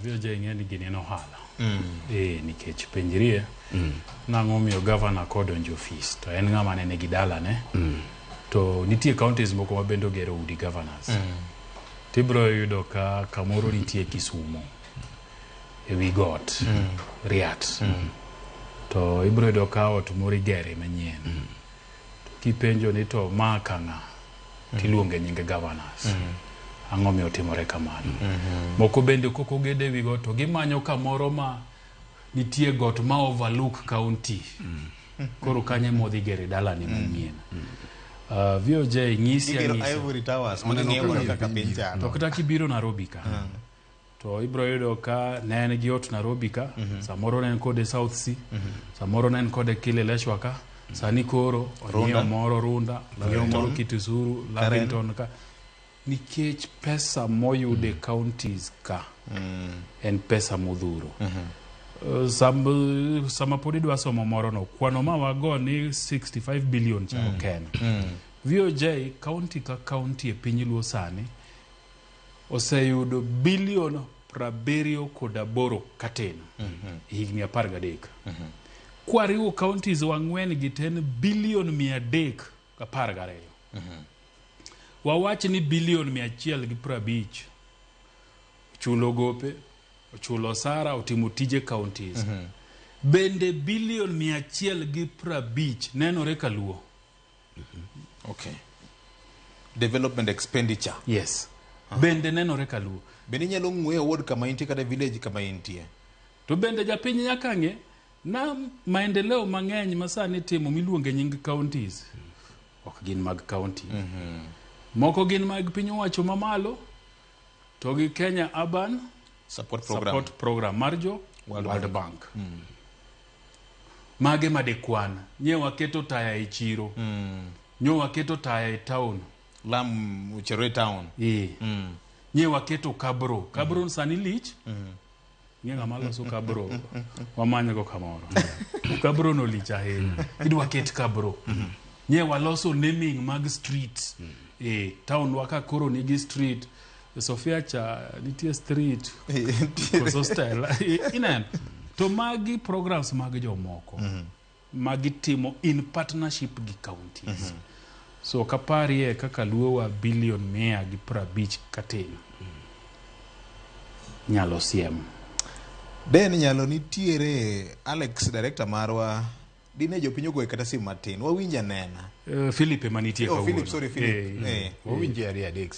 VOJ ing'e ni gini en ohala. Nikech penjrie nang'o omiyo gavana kodonjo ofis to en ng'ama ne nigi dalane. To nitie counties moko ma bende ogero udi governors. Tibiro yudo ka kamoro nitie Kisumo e wi got Riat. To ibiro yudo ka ot moro igere manyien. To kipenjo ni to ma kang'a tiluonge nying governors. Ang'o miyo timore kamano? Moko bende kok ogedo e wi got to gimanyo kamoro ma nitie got ma overlook county. Koro kanyo ema odhi gere dalane manyien. VOJ nyisi Gigero anyisa. Ivory Towers ma ging'iyo godo kaka piny chalo. To kata kibiro Nairobi ka, to ibiro yudo ka ne en gi ot Nairobi ka, samoro ne en kode South C, samoro ne en kode Kileleshwa ka, sani koro onyiewo moro Runda, onyiewo moro Kitisuru, Lavington ka. Nikech pesa moyude counties ka en pesa modhuro. Sama pod idwa somo moro no, kwano ma wago ni 65 billion cha ok en. VOJ county ka county e piny Luo sani oseyudo bilion 78 katin e higni 13. Kwariwo counties wang'wen gi to en bilion 312. Wawach ni bilion 150 ochulo gope, ochulo osara, otimo tije counties. Bende bilion 150 nenore kaluo? Okay. Development expenditure. Yes. Bende nenore kaluo. Bende inyalo ng'weyo ward kama intie kata village kama intie. To bende japiny nyaka ng'e na maendeleo mang'eny ma sani timo miluonge nying counties ok gin mag county. Moko gin mag piny owacho mamalo to gi Kenya Urban Support Program. Support Program mar jo World World Bank. Mage madekwan. Nye waketo taya e chiro. Nyo waketo taya e town. Lam Uchere town. Nye waketo kabro. Kabro sani lich. Ng'e ng'ama loso kabro. Wamanygo kamoro. Kabro no lich ahinya. Idwa ket kabro. Nye waloso naming mag streets. Town wa ka koro nigi street. Sofia cha nitie street. Koso Stella. Ineno. To magi programs mag jomoko. Magitimo in partnership gi counties. So kaparie kaka luowa bilion 150 katin. Nyalo siem. Den nyalo nitiere Alex director marwa dine jopiny ogoye kata simu matin wawinj anena. Philip ema nitie Oh, kawuono. Philip, sorry, Philip. Eh. Wawinje ariyo adek.